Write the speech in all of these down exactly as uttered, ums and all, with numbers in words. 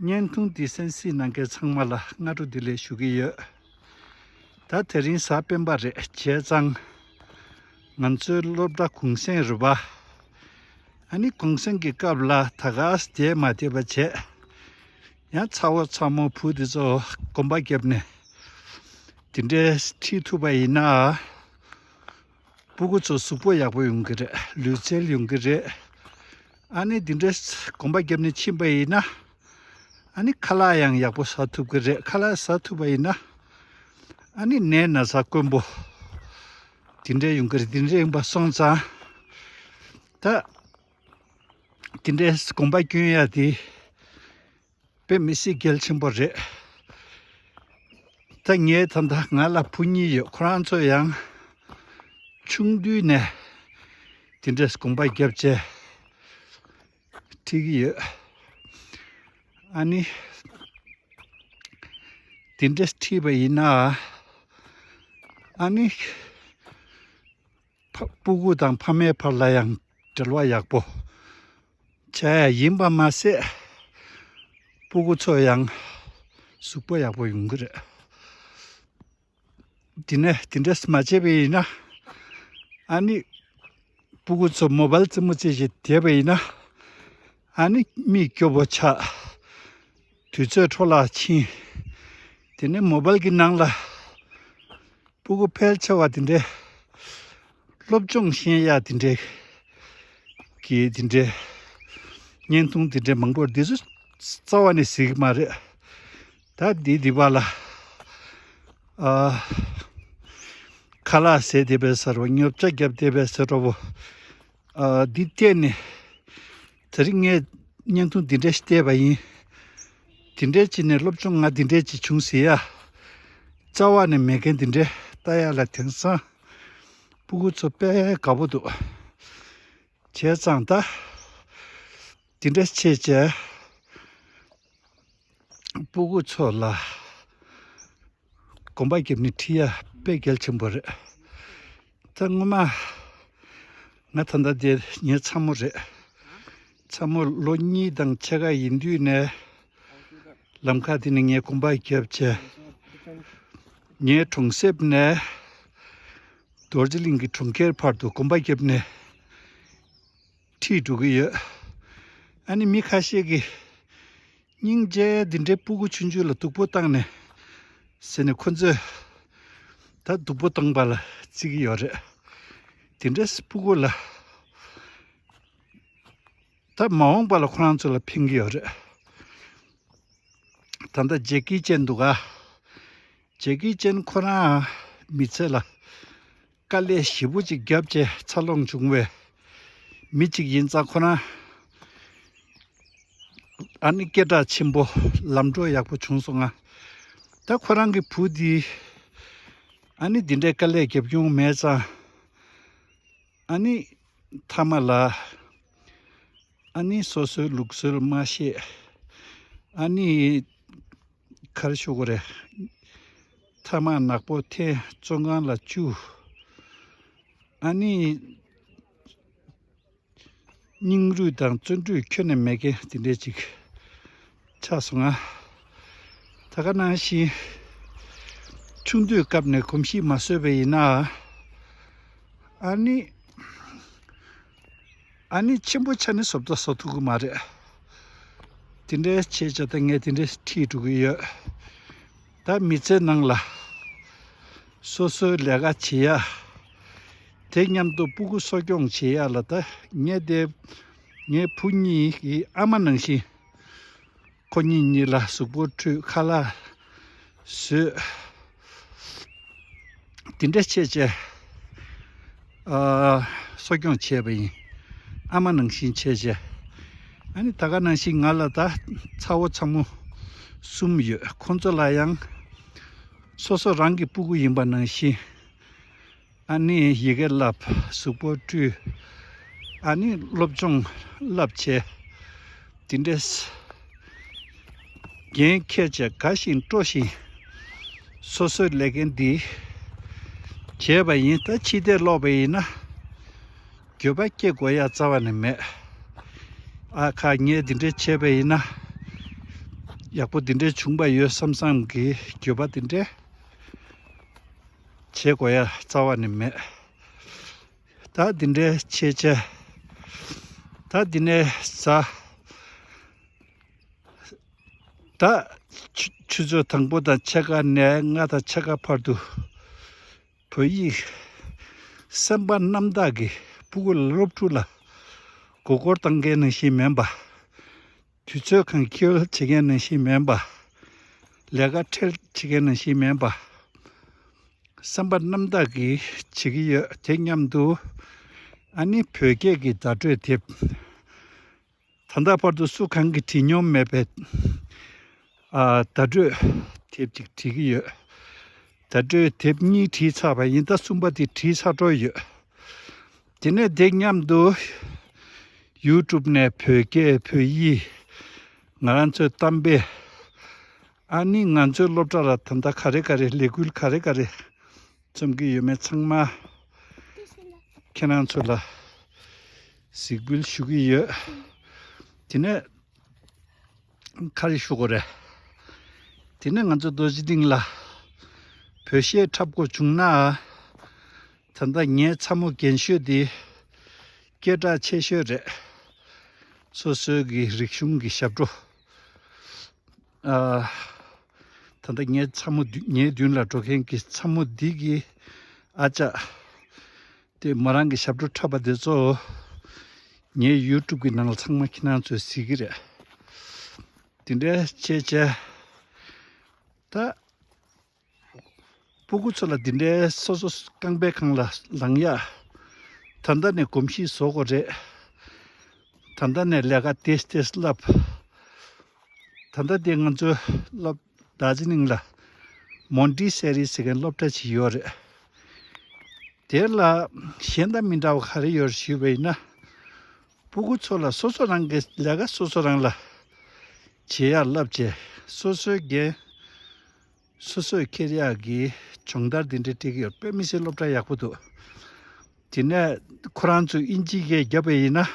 བརྙན་ཐུང་འདི་གསན་གཟིགས་གནང་མཁན་ཚང་མ་ལ་སྔ་དྲོ་བདེ་ལེགས་ཞུ་གི་ཡོད། ད་དེ་རིང་གཟའ་སྤེན་པ་རེད། བྱས་ཙང་ང་ཚོའི་སློབ་གྲྭ་གུང་སེང་རེད་པ། ཨ་ནི་གུང་སེང་གི་སྐབས་ལ་ད་ག་སེ་བསྡད་མ་བསྡད་པ་བྱས། ཡང་ཚ་བོ་ཚ་མོ་བུ་འདི་ཚོ་གོམ་པ་བརྒྱབ་ནས་དེ་འདྲའི་ཁྲིད་ཐུབ་པ་ཡིན་ན། སྤུ་གུ་ཚོ་གཟུགས་པོ་ཡག་པོ་ཡོང་གི་རེད། ལུས་རྩལ་ཡོང་གི་རེད། ཨ་ནི་འདི་འདྲའི་གོམ་པ་བརྒྱབ་ནས་ཕྱིན་པ་ཡིན་ན། ཨ་ནི་ཁ་ལག་ཡང་ཡག་པོ་ཟ་ཐུབ་ཀྱི་རེད། ཁ་ལག་ཟ་ཐུབ་པ་ཡིན་ན། ཨ་ནི་ནད་ན་ཚ་དཀོན་པོ་འདི་འདྲའི་ཡོང་གི་རེད། འདི་འདྲའི་ཡིན་པ་སོང་ཙང་། ད་འདི་འདྲའི་གོམ་པ་སྐྱོན་ཡ་དེ་དཔེ་མི་སྲིད་གལ་ཆེན་པོ་རེད། ད་ངས་ད་ལྟ་ང་ལ་བུ་གཉིས་ཡོད། ཁོ་རང་ཚོ་ཡང་ཆུང་དུས་ནས་དེ་འདྲས་གོམ་པ་བརྒྱབ་བྱས་ཁྲིད་ཀྱི་ཡོད། ཨ་ནི་དེ་འདྲས་ཁྲིད་པ་ཡིན་ན། ཨ་ནི་ཕ་སྤུ་གུ་དང་ཕ་མའི་བར་ལ་ཡང་འབྲེལ་བ་ཡག་པོ་བྱས་ཡིན་པ་མ་ཟད། སྤུ་གུ་ཚོ་ཡང་གཟུགས་པོ་ཡག་པོ་ཡོང་གི་རེད། དེ་ནས་དེ་འདྲས་མ་བྱས་པ་ཡིན་ན། ཨ་ནི་སྤུ་གུ་ཚོ་མོ་བལ་རྩེད་མོ་རྩེ་བྱས་བསྡད་པ་ཡིན་ན། ཨ་ནི་མིག་སྐྱོ་པོ་ཆགས། དུས་ཚོད་འཕྲོ་བརླག་ཕྱིན། དེ་ནས་མོ་བལ་གྱི་ནང་ལ་སྤུ་གུ་ཕལ་ཆེ་བ་དེ་འདྲའི་སློབ་སྦྱོང་ཤེས་ཡ་དེ་འདྲའི་གི་དེ་འདྲའི་བརྙན་ཐུང་དེ་འདྲའི་མང་པོ་འདི་ཚོ་རྩ་བ་ནས་གཟིགས་ཀྱི་མ་རེད། ད་འདི་འདི་པ་ལ་ཨ་ཁ་ལག་ཟས་བསྡད་པའི་ཟེར་བ། ཉོ་ཆ་བརྒྱབ་བསྡད་པའི་ཟེར་བ། ཨ་འདི་བལྟས་ནས་དེ་རིང་ངས་བརྙན་ཐུང་འདི་འདྲ་ཞིག་བལྟས་པ་ཡིན། དེ་འདྲའི་ཅིག་ནས་སློབ་སྦྱོང་ང་འདི་འདྲའི་ཅིག་བྱུང་ཟེར་ཡ་རྩ་བ་ནས་མེད་མཁན་དེ་འདྲའི་ལྟ་ཡ་ལ་དེང་སང་སྤུ་གུ་ཚོ་དཔེ་དགའ་པོ་འདུག། བྱས་ཙང་ད་དེ་འདྲ་བྱས་བྱས་སྤུ་གུ་ཚོ་ལ་གོམ་པ་བརྒྱབ་ནས་ཁྲིད་ཡ་དཔེ་གལ་ཆེན་པོ་རེད། ད་སྔོན་མ་ང་ད་ལྟ་དེ་ངའི་ཚ་མོ་རེད། ཚ་མོ་ལོ་གཉིས་དང་ཕྱེད་ཀ་ཡིན་དུས་ནས་ལམ་ཁ་དེ་ནས་ངས་གོམ་པ་བརྒྱབ་བྱས། ངའི་གྲོང་གསེབ་ནས་རྡོ་རྗེ་གླིང་གི་གྲོང་ཁྱེར་བར་དུ་གོམ་པ་བརྒྱབ་ནས་ཁྲིད་འགྲོ་གི་ཡོད། ཨ་ནི་མི་ཁ་ཤས་ཀྱིས་སྙིང་རྗེ། འདི་འདྲའི་སྤུ་གུ་ཆུང་ཆུང་ལ་སྡུག་པོ་བཏང་ནས་ཟེར་ནས་ཁོ་ཚོས་ད་སྡུག་པོ་བཏང་པ་ལ་བརྩི་གི་ཡོད་རེད། དེ་འདྲའི་སྤུ་གུ་ལ་ད་མ་འོངས་པ་ལ་ཁོ་རང་ཚོ་ལ་ཕན་གྱི་ཡོད་རེད། ད་ལྟ་ཇེ་ཀི་ཅན་འདུག་ག། ཇེ་ཀི་ཅན་ཁོ་རང་མི་ཚེ་ལ་དཀའ་ལས་ཞེ་པོ་ཅིག་བརྒྱབ་བྱས་འཚར་ལོངས་བྱུང་བའི་མི་གཅིག་ཡིན་ཙང་། ཁོ་རང་ཨ་ནི་སྐད་གྲགས་ཆེན་པོ་ལམ་འགྲོ་ཡག་པོ་བྱུང་སོང་ང་། ད་ཁོ་རང་གི་བུ་འདི་ཨ་ནི་འདི་འདྲའི་དཀའ་ལས་བརྒྱབ་མྱོང་མེད་ཙང་། ཨ་ནི་མཐའ་མ་ལ་ཨ་ནི་སོ་སོའི་ལུགས་སྲོལ་མ་ཤེས། ཨ་ནི་ག་རེ་ཞུ་དགོས་རེད། ཐ་མག་ནག་པོ་འཐེན། བཙོན་ཁང་ལ་བཅུག། ཨ་ནི་སྙིང་རུས་དང་བརྩོན་འགྲུས་ཁྱོན་ནས་མེད་མཁན་དེ་འདྲས་ཅིག་ཆགས་སོང་ང་། ད་ག་ནང་བཞིན་ཆུང་དུས་སྐབས་ནས་གོམས་གཤིས་མ་བཟོས་པ་ཡིན་ན། ཨ་ནི་ཨ་ནི་ཆེན་པོ་ཆགས་ནས་བཟོ་ལྟ་བཟོ་ཐུབ་ཀྱི་མ་རེད། དེ་འདྲའི་བྱས་བྱས་ད་ངས་དེ་འདྲས་ཁྲིད་འགྲོ་གི་ཡོད། ད་མི་ཚེ་ནང་ལ་སོ་སོའི་ལས་ཀ་བྱེད་ཡ། དེ་མཉམ་དུ་སྤུ་གུ་གསོ་སྐྱོང་བྱེད་ཡ་ལ། ད་ངས་དེ་ངའི་བུ་གཉིས་ཀྱི་ཨ་མ་ནང་བཞིན། ཁོ་གཉིས་གཉིས་ལ་གཟུགས་པོ་བཀྲུས། ཁ་ལག་བཟོས། དེ་འདྲ་བྱས་བྱས་ཨ་གསོ་སྐྱོང་བྱས་པ་ཡིན། ཨ་མ་ནང་བཞིན་བྱས་བྱས། ཨ་ནི་ད་ག་ནང་བཞིན་ང་ལ་ད་ཚ་བོ་ཚ་མོ་གསུམ་ཡོད། ཁོང་ཚོ་ལ་ཡང་སོ་སོ་རང་གི་སྤུ་གུ་ཡིན་པ་ནང་བཞིན། ཨ་ནི་ཡི་གེ་བསླབ། གཟུགས་པོ་བཀྲུས། ཨ་ནི་སློབ་སྦྱོང་བསླབ་བྱས། དེ་འདྲས་འགན་འཁྱེར་བྱས་དགའ་བཞིན་སྤྲོ་བཞིན་སོ་སོའི་ལས་འགན་འདི་བྱས་པ་ཡིན། ད་ཕྱི་བལྟས་ལོག་པ་ཡིན་ན་འགྱོད་པ་སྐྱེ་དགོས་ཡ་རྩ་བ་ནས་མེད། ཨ་ཁ་ངས་འདི་འདྲས་བྱས་པ་ཡིན་ན་ ཡག་པོ་འདི་འདྲའི་བྱུང་པ་ཡོད་བསམ་བསམ་གྱི་འགྱོད་པ་འདི་འདྲའི་བྱེད་དགོས་ཡ་རྩ་བ་ནས་མེད། ད་འདི་འདྲའི་བྱས་བྱས། ད་འདི་ནས་ཟ། ད་ཆུ་ཆུ་ཚོད་དང་པོ་དང་ཕྱེད་ཀ་ནས་ལྔ་དང་ཕྱེད་ཀ་བར་དུ་བོད་ཡིག་སེམས་པ་རྣམ་དག་གིས་སྤུ་གུ་ལ་སློབ་ཕྲུག་ལ་མགོ་སྐོར་བཏང་མཁན་ནང་བཞིན་མིན་པ། དུས་ཚོད་གང་འཁྱོལ་བྱེད་མཁན་ནང་བཞིན་མིན་པ། ལས་ཀ་ཁྲལ་བྱེད་མཁན་ནང་བཞིན་མིན་པ། སེམས་པ་རྣམ་དག་གིས་བྱེད་ཀྱི་ཡོད། དེ་མཉམ་དུ་ཨ་ནི་བོད་སྐད་ཀྱི་བརྡ་སྤྲོད་དེབ། ད་ལྟ་བར་དུ་སུ་གང་གིས་བྲིས་མྱོང་མེད་པའི་ཨ་བརྡ་སྤྲོད་དེབ་ཅིག་བྲིས་ཀྱི་ཡོད། བརྡ་སྤྲོད་དེབ་གཉིས་བྲིས་ཚར་བ་ཡིན། ད་གསུམ་པ་དེ་བྲིས་ཚར་འགྲོ་ཡོད། དེ་ནས་དེ་མཉམ་དུ་ཡུ་ཊུབ་ནས་བོད་སྐད་བོད་ཡིག་ང་རང་ཚོའི་གཏམ་དཔེ། ཨ་ནི་ང་ཚོའི་སློབ་གྲྭ་ལ་ད་ལྟ་ག་རེ་ག་རེ་ལས་འགུལ་ག་རེ་ག་རེ་རྩོམ་གྱི་ཡོད་མེད་ཚང་མ་ཁྱེད་རང་ཚོ་ལ་གཟིགས་འབུལ་ཞུ་གི་ཡོད། དེ་ནས་ག་རེ་ཞུ་དགོས་རེད། དེ་ནས་ང་ཚོ་རྡོ་རྗེ་གླིང་ལ་བོད་གཞས་འཁྲབ་དགོས་བྱུང་ན། ད་ལྟ་ངའི་ཚ་མོ་རྒན་ཤོས་དེ་སྐད་གྲགས་ཆེ་ཤོས་རེད། སོ་སོའི་གི་རིག་གཞུང་གི་ཞབས་བྲོ། ཨ། ད་ལྟ་ངའི་ཚ་མོ་འདི་ངའི་མདུན་ལ་འགྲོ་མཁན་གྱི་ཚ་མོ་འདི་གི་ཨ་ཅག་དེ་མོ་རང་གི་ཞབས་བྲོ་འཁྲབ་པ་དེ་ཚོ་ངའི་ཡུ་ཊུབ་གི་ནང་ལ་ཚང་མ་ཁྱེད་རང་ཚོས་གཟིགས་ཀྱི་རེད། དེ་འདྲའི་བྱས་བྱས། ད་སྤུ་གུ་ཚོ་ལ་འདི་འདྲའི་སོ་སོ་རྐང་པའི་སྒང་ལ་ལངས་ཡ། ད་ལྟ་ནས་གོམས་གཤིས་བཟོ་དགོས་རེད། ད་ལྟ་ནས་ལས་ཀ་ཏེས་ཏེས་བསླབ། ད་ལྟ་དེ་ང་ཚོའི་སློབ་རྡོ་རྗེ་གླིང་ལ་མོན་ཊི་སེ་རི་ཟེར་མཁན་སློབ་གྲྭ་ཅིག་ཡོད་རེད། དེ་ལ་གཞན་དང་མི་འདྲ་བ་ག་རེ་ཡོད་ཞུས་པ་ཡིན་ན། སྤུ་གུ་ཚོ་ལ་སོ་སོ་རང་གི་ལས་ཀ་སོ་སོ་རང་ལ་བྱེད་ཡག་བསླབ་བྱས། སོ་སོའི་འགན་སོ་སོས་འཁྱེར་ཡག་གི་སྦྱོང་བརྡར་འདི་འདྲ་སྤྲད་ཀྱི་ཡོད། དཔེ་མི་སྲིད་སློབ་གྲྭ་ཡག་པོ་འདུག་དེ་ནས་ཁོ་རང་ཚོས་དབྱིན་ཇིའི་སྐད་བརྒྱབ་པ་ཡིན་ན།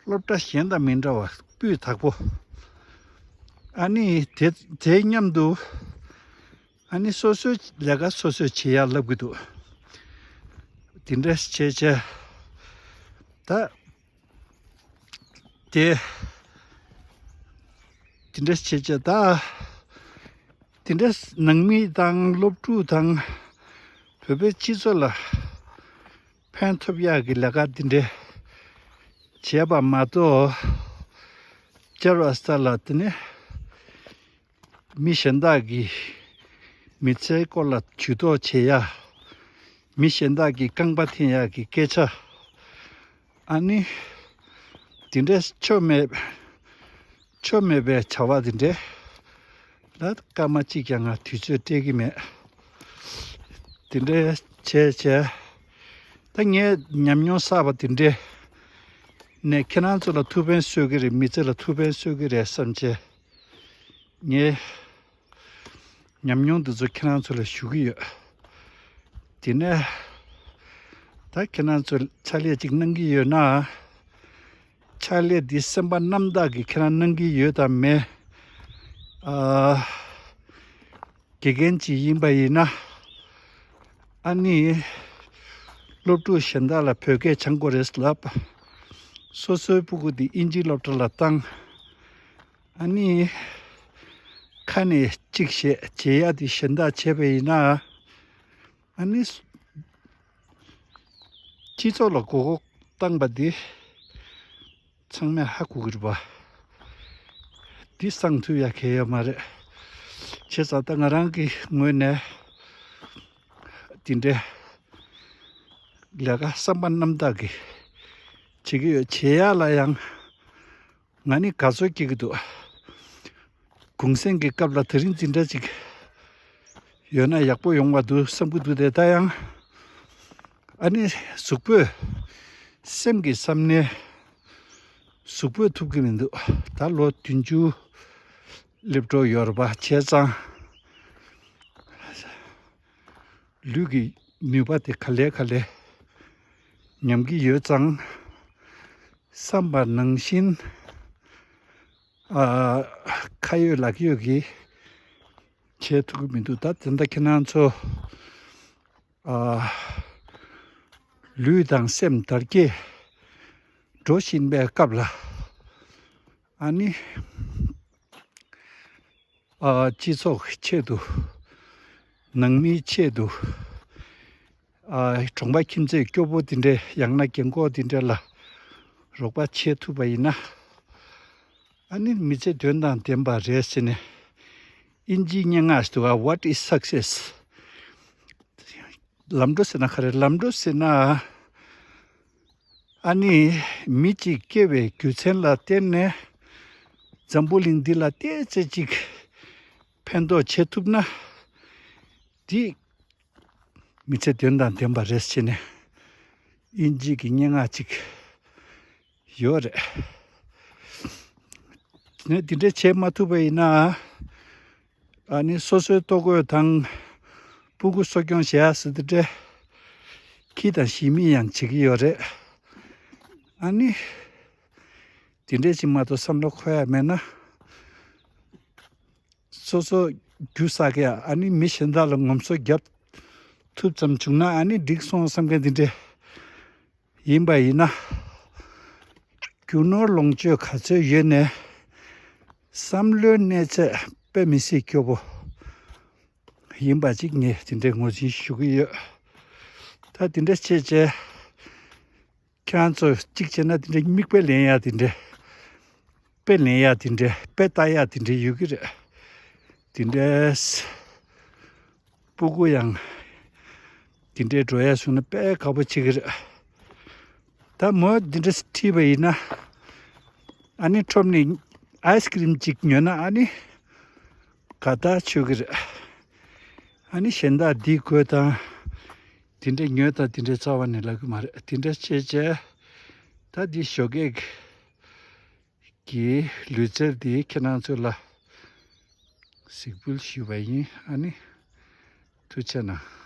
སློབ་གྲྭ་གཞན་དང་མི་འདྲ་བ་སྤུས་དག་པོ། ཨ་ནི་དེ་དེའི་མཉམ་དུ་ཨ་ནི་སོ་སོའི་ལས་ཀ་སོ་སོས་བྱེད་ཡག་ལབ་ཀྱི་འདུག་དེ་འདྲ་བྱས་བྱས། ད་དེ་དེ་འདྲ་བྱས་བྱས། ད་དེ་འདྲ་ནང་མི་དང་སློབ་ཕྲུག་དང་བོད་པའི་སྤྱི་ཚོགས་ལ་ཕན་ཐོགས་ཡག་གི་ལས་ཀ་འདི་འདྲ་བྱས་པ་མ་གཏོགས། བསྐྱར་བ་ས་ལ་དེ་ནས་མི་གཞན་དག་གི་མི་ཚེའི་སྐོར་ལ་ཇུས་གཏོགས་བྱེད་ཡ། མི་གཞན་དག་གི་རྐང་པ་འཐེན་ཡ་གི་སྐད་ཆ། ཨ་ནི་དེ་འདྲའི་ཆོ་མེད་ཆོ་མེད་པའི་བྱ་བ་དེ་འདྲའི་ལ་སྐར་མ་གཅིག་ཀྱང་ང་དུས་ཚོད་སྤྲད་ཀྱི་མེད། དེ་འདྲའི་བྱས་བྱས། ད་ངས་ཉམས་མྱོང་བསགས་པ་དེ་འདྲའི་ནས་ཁྱེད་རང་ཚོ་ལ་ཐུགས་ཕན་གསོས་ཀྱི་རེད། མི་ཚེ་ལ་ཐུགས་ཕན་གསོས་ཀྱི་རེད་བསམ་བྱས། ངས་ཉམས་མྱོང་འདི་ཚོ་ཁྱེད་རང་ཚོ་ལ་ཞུ་གི་ཡོད། དེ་ནས་ད་ཁྱེད་རང་ཚོ་ཕྱག་ལས་ཅིག་གནང་གི་ཡོད་ན། ཕྱག་ལས་འདི་སེམས་པ་རྣམ་དག་གིས་ཁྱེད་རང་གནང་གི་ཡོད་དམ་མེད། ཨ། དགེ་རྒན་ཅིག་ཡིན་པ་ཡིན་ན། ཨ་ནི་སློབ་ཕྲུག་གཞན་དག་ལ་བོད་སྐད་སྦྱང་དགོས་རེད་ལབ། སོ་སོའི་སྤུ་གུ་འདི་དབྱིན་ཇིའི་སློབ་གྲྭ་ལ་བཏང་། ཨ་ནི་ཁ་ནས་གཅིག་བཤད་བྱེད་ཡ་དེ་གཞན་དག་བྱས་པ་ཡིན་ན། ཨ་ནི་སྤྱི་ཚོགས་ལ་མགོ་སྐོར་བཏང་པ་འདི་ཚང་མས་ཧ་གོ་གི་རེད་པ། འདི་གསང་ཐུབ་ཡ་གལ་ཡོད་མ་རེད། བྱས་ཙང་ད་ང་རང་གི་ངོས་ནས་འདི་འདྲའི་ལས་ཀ་བསམ་པ་རྣམ་དག་གིས་བྱེད་ཀྱི་ཡོད། བྱེད་ཡ་ལ་ཡང་ང་ནི་དགའ་ཚོར་སྐྱེ་གི་འདུག་གུང་སེང་གི་སྐབས་ལ་དེ་རིང་འཛིན་གྲྭ་ཅིག་ཡོད་ན་ཡག་པོ་ཡོང་བ་འདུག་བསམ་གི་འདུག་དེ་ལྟ་ཡང་ཨ་ནི་གཟུགས་པོས་སེམས་ཀྱི་བསམ་ནས་གཟུགས་པོས་ཐུབ་ཀྱི་མི་འདུག་ད་ལོ་བདུན་ཅུ་སླེབས་འགྲོ་ཡོད་རེད་པ། བྱས་ཙང་ལུས་ཀྱི་ནུས་པ་དེ་ག་ལེ་ག་ལེ་ཉམས་ཀྱི་ཡོད་ཙང་། བསམ་པ་ནང་བཞིན་ཨ། ཁ་ཡོད་ལག་ཡོད་ཀྱིས་བྱེད་ཐུབ་ཀྱི་མི་འདུག་ད་དེ་འདྲ་ཁྱེད་རང་ཚོ་ཨ་ལུས་དང་སེམས་དར་རྒྱས་འགྲོ་བཞིན་པའི་སྐབས་ལ། ཨ་ནི་ཨ་སྤྱི་ཚོགས་ཀྱི་ཆེད་དུ། ནང་མིའི་ཆེད་དུ། ཨ་གྲོང་པ་ཁྱིམ་མཚེས་སྐྱོ་པོ་དེ་འདྲས། ཡང་ན་རྒན་འཁོགས་དེ་འདྲས་ལ་རོགས་པ་བྱེད་ཐུབ་པ་ཡིན་ན། ཨ་ནི་མི་ཚེ་དོན་དང་ལྡན་པ་རེད་ཟེར་ནས། དབྱིན་ཇིའི་སྙན་ངག་ཞིག་འདུག་ག What is success? ལམ་འགྲོ་ཟེར་ན་ག་རེ། ལམ་འགྲོ་ཟེར་ན། ཨ་ནི་མི་གཅིག་སྐྱེ་བའི་རྒྱུ་མཚན་ལ་བརྟེན་ནས་འཛམ་བུ་གླིང་འདི་ལ་ཏོག་ཙམ་ཅིག་ཕན་ཐོགས་བྱེད་ཐུབ་ན། འདི་མི་ཚེ་དོན་དང་ལྡན་པ་རེད་ཟེར་ནས་དབྱིན་ཇི་གི་སྙན་ངག་ཅིག་ཡོད་རེད། ནས་འདི་འདྲ་བྱེད་མ་ཐུབ་པ་ཡིན་ན། ཨ་ནི་སོ་སོའི་ལྟོ་གོས་དང་སྤུ་གུ་གསོ་སྐྱོང་བྱེད་ཡ་ཟེར་དེ་འདྲ་ཁྱི་དང་ཞི་མི་ཡང་བྱེད་ཀྱི་ཡོད་རེད། ཨ་ནི་དེ་འདྲ་ཅིག་མ་གཏོགས་བསམ་བློ་འཁོར་ཡ་མེད་ན། སོ་སོ་རྒྱུ་བསགས་ཡ། ཨ་ནི་མི་གཞན་དག་ལ་ངོམ་སོ་རྒྱབ་ཐུབ་ཙམ་བྱུང་ན་ཨ་ནི་འགྲིག་སོང་བསམ་མཁན་དེ་འདྲ་ཡིན་པ་ཡིན་ན། རྒྱུ་ནོར་ལོངས་སྤྱོད་ག་ཚོད་ཡོད་ནས་བསམ་བློའི་གནས་ཚད་དཔེ་མི་སྲིད་སྐྱོ་པོ་ཡིན་པ་ཅིག་ངས་དེ་འདྲའི་ངོས་འཛིན་ཞུ་གི་ཡོད། ད་དེ་འདྲ་བྱས་བྱས། ཁྱེད་རང་ཚོ་གཅིག་བྱས་ན་དེ་འདྲ་མིག་དཔེ་ལེན་ཡ་དེ་འདྲ། དཔེ་ལེན་ཡ་དེ་འདྲ། དཔེ་ལྟ་ཡ་དེ་འདྲ་ཡོད་ཀྱི་རེད། དེ་འདྲའི་སྤུ་གུ་ཡང་དེ་འདྲའི་འགྲོ་ཡ་བྱུང་ན་དཔེ་དགའ་པོ་བྱེད་ཀྱི་རེད། ད་མོ་དེ་འདྲ་ཁྲིད་པ་ཡིན་ན། ཨ་ནི་ཁྲོམ་ནས་ཨའི་སི་ཀི་རིམ་གཅིག་ཉོས་ན་ཨ་ནི་དགའ་ཐག་ཆོད་ཀྱི་རེད། ཨ་ནི་གཞན་དག་འདི་དགོས་དང་། དེ་འདྲ་ཉོས་དང་དེ་འདྲ་རྩ་བ་ནས་ལབ་ཀྱི་མ་རེད། དེ་འདྲ་བྱས་བྱས། ད་འདི་ཞོགས་ཀས་ཀྱི་ལུས་རྩལ་འདི་ཁྱེད་རང་ཚོ་ལ་གཟིགས་འབུལ་ཞུས་པ་ཡིན། ཨ་ནི་ཐུགས་རྗེ་གནང་།